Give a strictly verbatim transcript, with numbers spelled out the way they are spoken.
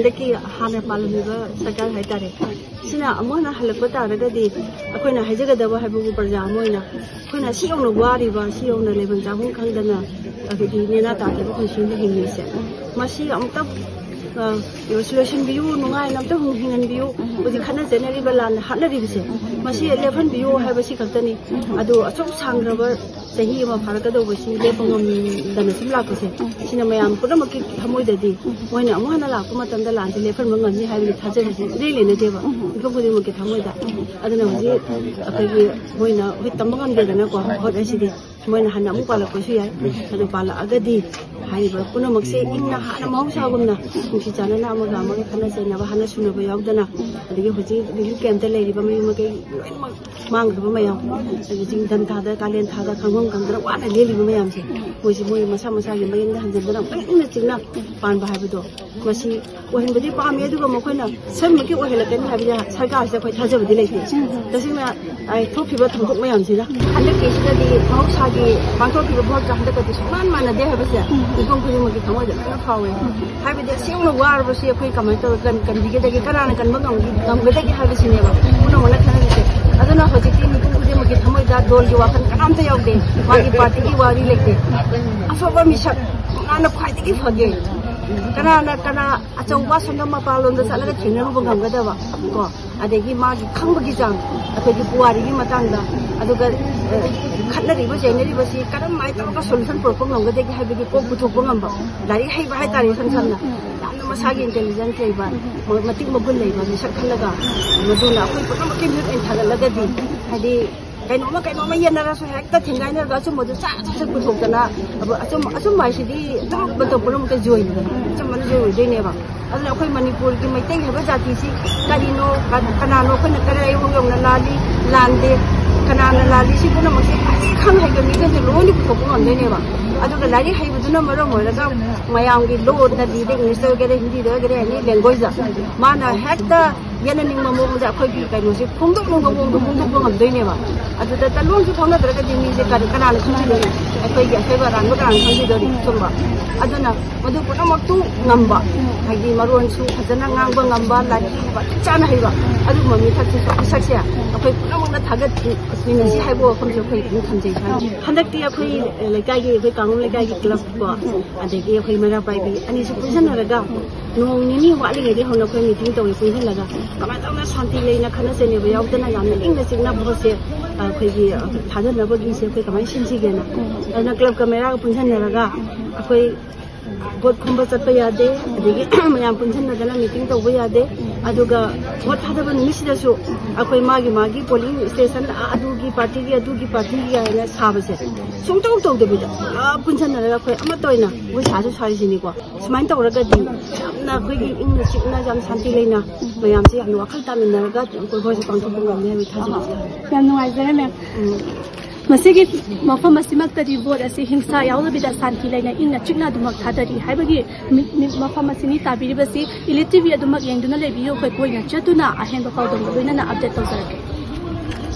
ꯍꯟꯗꯛꯀꯤ ꯍꯥꯟꯅ ꯄꯥꯜꯂꯝꯃꯤꯕ ꯁꯔꯀꯥꯔ ꯍꯥꯏꯇꯥꯔꯦ, ꯁꯤꯅ ꯑꯃꯨꯛ ꯍꯟꯅ ꯍꯜꯂꯛꯄ ꯇꯥꯔꯒꯗꯤ, ꯑꯩꯈꯣꯏꯅ ꯍꯥꯏꯖꯒꯗꯕ ꯍꯥꯏꯕꯕꯨ, ꯄ꯭ꯔꯖꯥ ꯑꯃ ꯑꯣꯏꯅ ꯑꯩꯈꯣꯏꯅ ꯁꯤ ꯌꯧꯅ ꯋꯥꯔꯤꯕ, ꯁꯤ ꯌꯧꯅ ꯂꯩꯐꯝ ꯆꯥꯐꯝ ꯈꯪꯗꯅ, ꯑꯗꯒꯤ ꯅꯦꯅꯥ ꯇꯥꯗꯕ ꯄꯨꯟꯁꯤ ꯑꯃ ꯍꯤꯡꯂꯤꯁꯦ, ꯃꯁꯤ ꯑꯃꯨꯛꯇ, ꯑ, ꯂꯣꯏꯁꯤꯟꯕꯤꯌꯨ, ꯅꯨꯡꯉꯥꯏꯅ ꯑꯝꯇ ꯍꯤꯡꯍꯟꯕꯤꯌꯨ꯫ ꯍꯧꯖꯤꯛ ꯈꯠꯅ ꯆꯩꯅꯔꯤꯕ, ꯂꯥꯟꯅ ꯍꯥꯠꯅꯔꯤꯕꯁꯦ, ꯃꯁꯤ ꯂꯦꯞꯍꯟꯕꯤꯌꯨ ꯍꯥꯏꯕꯁꯤ ꯈꯛꯇꯅꯤ꯫ ꯑꯗꯨ ꯑꯁꯨꯛ ꯁꯥꯡꯈ꯭ꯔꯕ ꯆꯍꯤ ꯑꯃ ꯐꯥꯔꯛꯀꯗꯧꯕꯁꯤ ꯂꯦꯞꯄ ꯉꯝꯗꯅ ꯁꯨꯝ ꯂꯥꯛꯄꯁꯦ, ꯁꯤꯅ ꯃꯌꯥꯝ ꯄꯨꯝꯅꯃꯛꯀꯤ ꯊꯃꯣꯏꯗꯗꯤ, ꯃꯣꯏꯅ ꯑꯃꯨꯛ ꯍꯟꯅ ꯂꯥꯛꯄ ꯃꯇꯝꯗ ꯂꯥꯟꯁꯦ ꯂꯦꯞꯍꯟꯕ ꯉꯝꯅꯤ ꯍꯥꯏꯕꯒꯤ ꯊꯥꯖꯕꯁꯤ ꯏꯔꯩ ꯂꯩꯅꯗꯦꯕ ꯃꯤꯄꯨꯝ ꯈꯨꯗꯤꯡꯃꯛꯀꯤ ꯊꯃꯣꯏꯗ꯫ ꯑꯗꯨꯅ ꯍꯧꯖꯤꯛ ꯑꯩꯈꯣꯏꯒꯤ, ꯃꯣꯏꯅ ꯍꯧꯖꯤꯛ ꯇꯝꯕ ꯉꯝꯗꯦꯗꯅꯀꯣ, ꯚꯣꯠ ꯍꯥꯏꯁꯤꯗꯤ꯫ ꯃꯣꯏꯅ ꯍꯟꯅ ꯑꯃꯨꯛ ꯄꯥꯜꯂꯛꯄꯁꯨ ꯌꯥꯏ꯫ ꯑꯗꯨ ꯄꯥꯜꯂꯛꯑꯒꯗꯤ ꯍꯥꯏꯔꯤꯕ ꯄꯨꯝꯅꯃꯛꯁꯦ ꯏꯪꯅ ꯍꯥꯟꯅ ꯃꯍꯧꯁꯥꯒꯨꯝꯅ ꯅꯨꯡꯁꯤ ꯆꯥꯟꯅꯅ, ꯑꯃꯒ ꯑꯃꯒ ꯈꯠꯅ ꯆꯩꯅꯕ, ꯍꯥꯠꯅ ꯁꯨꯅꯕ ꯌꯥꯎꯗꯅ, ꯑꯗꯒꯤ ꯍꯧꯖꯤꯛ ꯔꯤꯂꯤꯐ ꯀꯦꯝꯞꯇ ꯂꯩꯔꯤꯕ ꯃꯌꯨꯝ ꯃꯀꯩ ꯂꯣꯏꯅꯃꯛ ꯃꯥꯡꯈ꯭ꯔꯕ ꯃꯌꯥꯝ, ꯑꯗꯒꯤ ꯅꯤꯡꯊꯝ ꯊꯥꯗ, ꯀꯥꯂꯦꯟ ꯊꯥꯗ ꯈꯪꯐꯝ ꯈꯪꯗꯅ ꯋꯥꯅ ꯂꯦꯜꯂꯤꯕ ꯃꯌꯥꯝꯁꯦ, ꯃꯣꯏꯁꯤ ꯃꯣꯏ ꯃꯁꯥ ꯃꯁꯥꯒꯤ ꯃꯌꯨꯝꯗ ꯍꯟꯖꯤꯟꯗꯨꯅ ꯑꯃꯨꯛꯇꯪ ꯏꯪꯅ ꯆꯤꯛꯅ ꯄꯥꯟꯕ ꯍꯥꯏꯕꯗꯣ, ꯃꯁꯤ ꯑꯣꯏꯍꯟꯕꯗꯤ ꯄꯥꯝꯃꯤ, ꯑꯗꯨꯒ ꯃꯈꯣꯏꯅ ꯁꯣꯏꯗꯅꯃꯛꯀꯤ ꯑꯣꯏꯍꯜꯂꯛꯀꯅꯤ ꯍꯥꯏꯕꯗꯤ ꯁꯔꯀꯥꯔꯁꯤꯗ ꯑꯩꯈꯣꯏ ꯊꯥꯖꯕꯗꯤ ꯂꯩꯇꯦ꯫ ꯇꯁꯦꯡꯅ, ꯑꯩ, ꯊꯣꯛꯈꯤꯕ ꯊꯧꯗꯣꯛ ꯃꯌꯥꯝꯁꯤꯅ ꯍꯟꯗꯛꯀꯤꯁꯤꯗꯗꯤ ꯃꯍꯧꯁꯥꯒꯤ ꯄꯥꯡꯊꯣꯛꯈꯤꯕ ꯚꯣꯠꯀ ꯍꯟꯗꯛꯀꯗꯤ ꯁꯨꯡꯃꯥꯟ ꯃꯥꯟꯅꯗꯦ ꯍꯥꯏꯕꯁꯦ ꯃꯤꯄꯨꯝ ꯈꯨꯗꯤꯡꯃꯛꯀꯤ ꯊꯃꯣꯏꯗ ꯂꯣꯏꯅ ꯐꯥꯎꯋꯦ꯫ ꯍꯥꯏꯕꯗꯤ ꯑꯁꯦꯡꯕ ꯋꯥꯔꯕꯁꯤ ꯑꯩꯈꯣꯏ ꯀꯃꯥꯏꯅ ꯇꯧꯔꯒ ꯀꯟ-, ꯀꯟꯕꯤꯒꯗꯒꯦ, ꯀꯅꯥꯅ ꯀꯟꯕ ꯉꯝꯒꯤ-, ꯉꯝꯒꯗꯒꯦ ꯍꯥꯏꯕꯁꯤꯅꯦꯕ ꯄꯨꯝꯅꯃꯛꯅ ꯈꯟꯅꯔꯤꯁꯦ꯫ ꯑꯗꯨꯅ ꯍꯧꯖꯤꯛꯇꯤ ꯃꯤꯄꯨꯝ ꯈꯨꯗꯤꯡꯃꯛꯀꯤ ꯊꯃꯣꯏꯗ ꯗꯣꯜꯒꯤ ꯋꯥꯈꯜ ꯀꯅꯥꯝꯇ ꯌꯥꯎꯗꯦ, ꯃꯥꯒꯤ ꯄꯥꯔꯇꯤꯒꯤ ꯋꯥꯔꯤ ꯂꯩꯇꯦ꯫ ꯑꯐꯕ ꯃꯤꯁꯛ ꯀꯅꯥꯅ ꯈ꯭ꯋꯥꯏꯗꯒꯤ ꯐꯒꯦ, ꯀꯅꯥꯅ, ꯀꯅꯥ ꯑꯆꯧꯕ ꯁꯪꯒꯝ ꯃꯄꯥꯟꯂꯣꯝꯗ ꯆꯠꯂꯒ ꯊꯦꯡꯅꯔꯨꯕ ꯉꯝꯒꯗꯕ ꯀꯣ, ꯑꯗꯒꯤ ꯃꯥꯒꯤ ꯈꯪꯕꯒꯤ ꯆꯥꯡ, ꯑꯩꯈꯣꯏꯒꯤ ꯄꯨꯋꯥꯔꯤꯒꯤ ꯃꯇꯥꯡꯗ, ꯑꯗꯨꯒ, ꯑ, ꯈꯠꯅꯔꯤꯕ ꯆꯩꯅꯔꯤꯕꯁꯤ ꯀꯔꯝꯍꯥꯏꯅ ꯇꯧꯔꯒ ꯁꯣꯂꯨꯁꯟ ꯄꯨꯔꯛꯄ ꯉꯝꯒꯗꯒꯦ ꯍꯥꯏꯕꯒꯤ ꯀꯣꯛ ꯄꯨꯊꯣꯛꯄ ꯉꯝꯕ, ꯂꯥꯏꯔꯤꯛ ꯍꯩꯕ ꯍꯥꯏꯇꯥꯔꯦ, ꯏꯁꯝ ꯁꯝꯅ ꯌꯥꯝꯅ ꯃꯁꯥꯒꯤ ꯏꯟꯇꯦꯂꯤꯖꯦꯟꯁ ꯂꯩꯕ, ꯃ-, ꯃꯇꯤꯛ ꯃꯒꯨꯟ ꯂꯩꯕ ꯃꯤꯁꯛ ꯈꯜꯂꯒ, ꯃꯗꯨꯅ ꯑꯩꯈꯣꯏ ꯄꯨꯝꯅꯃꯛꯀꯤ ꯃꯤꯍꯨꯠ ꯑꯣꯏꯅ ꯊꯥꯒꯠꯂꯒꯗꯤ, ꯍꯥꯏꯗꯤ ꯀꯩꯅꯣꯝꯃ ꯀꯩꯅꯣꯝꯃ ꯌꯦꯟꯅꯔꯁꯨ ꯍꯦꯛꯇ ꯊꯤꯡꯒꯥꯏꯅꯔꯒ ꯑꯆꯨꯝꯕꯗꯨ ꯆꯥ ꯆꯥ ꯆꯥ ꯄꯨꯊꯣꯛꯇꯅ, ꯑꯗꯨ ꯑꯆꯨꯝ-, ꯑꯆꯨꯝꯕ ꯍꯥꯏꯁꯤꯗꯤ ꯑꯗꯨꯝ ꯃꯇꯝ ꯄꯨꯝꯅꯃꯛꯇ ꯖꯣꯏꯅꯤꯗꯅ, ꯑꯆꯨꯝꯕꯅ ꯖꯣꯏ ꯑꯣꯏꯗꯣꯏꯅꯦꯕ꯫ ꯑꯗꯨꯅ ꯑꯩꯈꯣꯏ ꯃꯅꯤꯄꯨꯔꯒꯤ ꯃꯩꯇꯩ ꯍꯥꯏꯕ ꯖꯥꯇꯤꯁꯤ ꯀꯔꯤꯅꯣ, ꯀ-, ꯀꯅꯥꯅꯣ, ꯑꯩꯈꯣꯏꯅ ꯀꯗꯥꯏ ꯌꯧꯅ ꯂꯥꯜꯂꯤ, ꯂꯥꯟꯗꯦ, ꯀꯅꯥꯅ ꯂꯥꯜꯂꯤ, ꯁꯤ ꯄꯨꯝꯅꯃꯛꯁꯦ ꯈ꯭ꯋꯥꯏꯗꯒꯤ ꯈꯪ ꯍꯩꯕ ꯃꯤꯗꯨꯅ ꯂꯣꯏꯅ ꯄꯨꯊꯣꯛꯄ ꯉꯝꯗꯣꯏꯅꯦꯕ꯫ ꯑꯗꯨꯒ ꯂꯥꯏꯔꯤꯛ ꯍꯩꯕꯗꯨꯅ ꯃꯔꯝ ꯑꯣꯏꯔꯒ ꯃꯌꯥꯝꯒꯤ ꯂꯣꯟꯗꯗꯤ, ꯏꯪꯂꯤꯁꯇ ꯑꯣꯏꯒꯦꯔꯥ, ꯍꯤꯟꯗꯤꯗ ꯑꯣꯏꯒꯦꯔꯥ, ꯑꯦꯅꯤ ꯂꯦꯡꯒ꯭ꯋꯦꯖꯇ ꯃꯥꯅ ꯍꯦꯛꯇ ꯌꯦꯠꯅꯅꯤꯡꯕ ꯃꯑꯣꯡꯗ ꯑꯩꯈꯣꯏꯒꯤ ꯀꯩꯅꯣꯁꯦ ꯐꯣꯡꯗꯣꯛꯅꯤꯡꯕ ꯃꯑꯣꯡꯗ ꯐꯣꯡꯗꯣꯛꯄ ꯉꯝꯗꯣꯏꯅꯦꯕ꯫ ꯑꯗꯨꯗ ꯇ-, ꯂꯣꯟꯁꯨ ꯐꯥꯎꯅꯗ꯭ꯔꯒꯗꯤ ꯃꯤꯁꯦ ꯀꯔꯤ, ꯀꯅꯥꯅ ꯈꯪꯕꯤꯗꯣꯏꯅꯣ? ꯑꯩꯈꯣꯏꯒꯤ ꯑꯁꯣꯏꯕ ꯑꯔꯥꯟꯕ ꯀꯅꯥꯅ ꯈꯪꯕꯤꯗꯣꯔꯤ? ꯆꯨꯝꯕ꯫ ꯑꯗꯨꯅ ꯃꯗꯨ ꯄꯨꯝꯅꯃꯛꯇꯨ ꯉꯝꯕ, ꯍꯥꯏꯗꯤ ꯃꯔꯣꯟꯁꯨ ꯐꯖꯅ ꯉꯥꯡꯕ ꯉꯝꯕ, ꯂꯥꯏꯔꯤꯛꯁꯨ ꯃꯇꯤꯛ ꯆꯥꯅ ꯍꯩꯕ, ꯑꯗꯨꯒꯨꯝꯕ ꯃꯤꯁꯛꯁꯦ, ꯃꯤꯁꯛꯁꯦ ꯑꯩꯈꯣꯏ ꯄꯨꯝꯅꯃꯛꯅ ꯊꯥꯒꯠꯃꯤꯟꯅꯁꯤ ꯍꯥꯏꯕ ꯋꯥꯐꯝꯁꯦ ꯑꯩꯈꯣꯏ ꯑꯗꯨꯝ ꯊꯝꯖꯩ꯫ ꯍꯟꯗꯛꯇꯤ ꯑꯩꯈꯣꯏ ꯂꯩꯀꯥꯏꯒꯤ, ꯑꯩꯈꯣꯏ ꯀꯥꯡꯉꯨ ꯂꯩꯀꯥꯏꯒꯤ ꯀ꯭ꯂꯕ ꯀꯣ, ꯑꯗꯒꯤ ꯑꯩꯈꯣꯏ ꯃꯩꯔꯥ ꯄꯥꯏꯕꯤ ꯑꯅꯤꯁꯨ ꯄꯨꯟꯁꯤꯟꯅꯔꯒ ꯅꯣꯡ ꯅꯤꯅꯤ ꯋꯥꯠꯂꯤꯉꯩꯗꯒꯤ ꯍꯧꯅ ꯑꯩꯈꯣꯏ ꯃꯤꯇꯤꯡ ꯇꯧꯔꯦ ꯄꯨꯟꯁꯤꯜꯂꯒ꯫ ꯀꯃꯥꯏꯅ ꯇꯧꯅ ꯁꯥꯟꯇꯤ ꯂꯩꯅ ꯈꯠꯅ ꯆꯩꯅꯕ ꯌꯥꯎꯗꯅ ꯌꯥꯝꯅ ꯏꯪꯅ ꯆꯤꯛꯅ ꯚꯣꯠꯁꯦ, ꯑ, ꯑꯩꯈꯣꯏꯒꯤ, ꯑ, ꯊꯥꯗꯅꯕꯒꯤꯁꯦ ꯑꯩꯈꯣꯏ ꯀꯃꯥꯏꯅ ꯁꯤꯟꯁꯤꯒꯦꯅ꯫ ꯑꯗꯨꯅ ꯀ꯭ꯂꯕꯀ ꯃꯩꯔꯥꯒ ꯄꯨꯟꯁꯤꯟꯅꯔꯒ ꯑꯩꯈꯣꯏ ꯚꯣꯠ ꯈꯣꯝꯕ ꯆꯠꯄ ꯌꯥꯗꯦ, ꯑꯗꯒꯤ ꯃꯌꯥꯝ ꯄꯨꯟꯁꯤꯟꯅꯗꯅ ꯃꯤꯇꯤꯡ ꯇꯧꯕ ꯌꯥꯗꯦ꯫ ꯑꯗꯨꯒ ꯚꯣꯠ ꯊꯥꯗꯕ ꯅꯨꯃꯤꯠꯁꯤꯗꯁꯨ ꯑꯩꯈꯣꯏ ꯃꯥꯒꯤ ꯃꯥꯒꯤ ꯄꯣꯂꯤꯡ ꯁ꯭ꯇꯦꯁꯟ, ꯑ, ꯑꯗꯨꯒꯤ ꯄꯥꯔꯇꯤꯒꯤ, ꯑꯗꯨꯒꯤ ꯄꯥꯔꯇꯤꯒꯤ ꯍꯥꯏꯅ ꯁꯥꯕꯁꯦ ꯁꯨꯡꯇꯧ ꯇꯧꯗꯕꯤꯗ ꯄꯨꯂꯞ ꯄꯨꯟꯁꯤꯟꯅꯔꯒ ꯑꯩꯈꯣꯏ ꯑꯃꯠꯇ ꯑꯣꯏꯅ ꯑꯩꯈꯣꯏ ꯁꯥꯁꯨ ꯁꯥꯔꯤꯁꯤꯅꯤꯀꯣ꯫ ꯁꯨꯃꯥꯏꯅ ꯇꯧꯔꯒꯗꯤ ꯌꯥꯝꯅ ꯑꯩꯈꯣꯏꯒꯤ ꯏꯪꯅ ꯆꯤꯛꯅ ꯌꯥꯝ ꯁꯥꯟꯇꯤ ꯂꯩꯅ ꯃꯌꯥꯝꯁꯦ ꯌꯥꯝꯅ ꯋꯥꯈꯜ ꯇꯥꯃꯤꯟꯅꯔꯒ ꯑꯩꯈꯣꯏ ꯚꯣꯠꯁꯦ ꯄꯥꯡꯊꯣꯛꯄ ꯉꯝꯅꯤ ꯍꯥꯏꯕꯒꯤ ꯊꯥꯖꯕ ꯊꯝꯃꯤ꯫ ꯌꯥꯝ ꯅꯨꯡꯉꯥꯏꯖꯔꯦ, ꯃꯦꯝ꯫ ꯎꯝ꯫ ꯃꯁꯤꯒꯤ ꯃꯐꯝ ꯑꯁꯤꯃꯛꯇꯗꯤ ꯚꯣꯠ ꯑꯁꯤ ꯍꯤꯡꯁꯥ ꯌꯥꯎꯗꯕꯤꯗ ꯁꯥꯟꯇꯤ ꯂꯩꯅ ꯏꯪꯅ ꯆꯤꯛꯅ ꯑꯗꯨꯃꯛ ꯊꯥꯗꯔꯤ ꯍꯥꯏꯕꯒꯤ ꯃꯤ-, ꯃꯤ-, ꯃꯐꯝ ꯑꯁꯤꯅꯤ ꯇꯥꯕꯤꯔꯤꯕꯁꯤ꯫ ꯏꯂꯤꯠ ꯇꯤ ꯚꯤ ꯑꯗꯨꯃꯛ ꯌꯦꯡꯗꯨꯅ ꯂꯩꯕꯤꯌꯨ꯫ ꯑꯩꯈꯣꯏ ꯀꯣꯏꯅ ꯆꯠꯇꯨꯅ ꯑꯍꯦꯟꯕ ꯄꯥꯎꯗꯝꯒ ꯂꯣꯏꯅꯅ ꯑꯞꯗꯦꯠ ꯇꯧꯖꯔꯛꯀꯦ꯫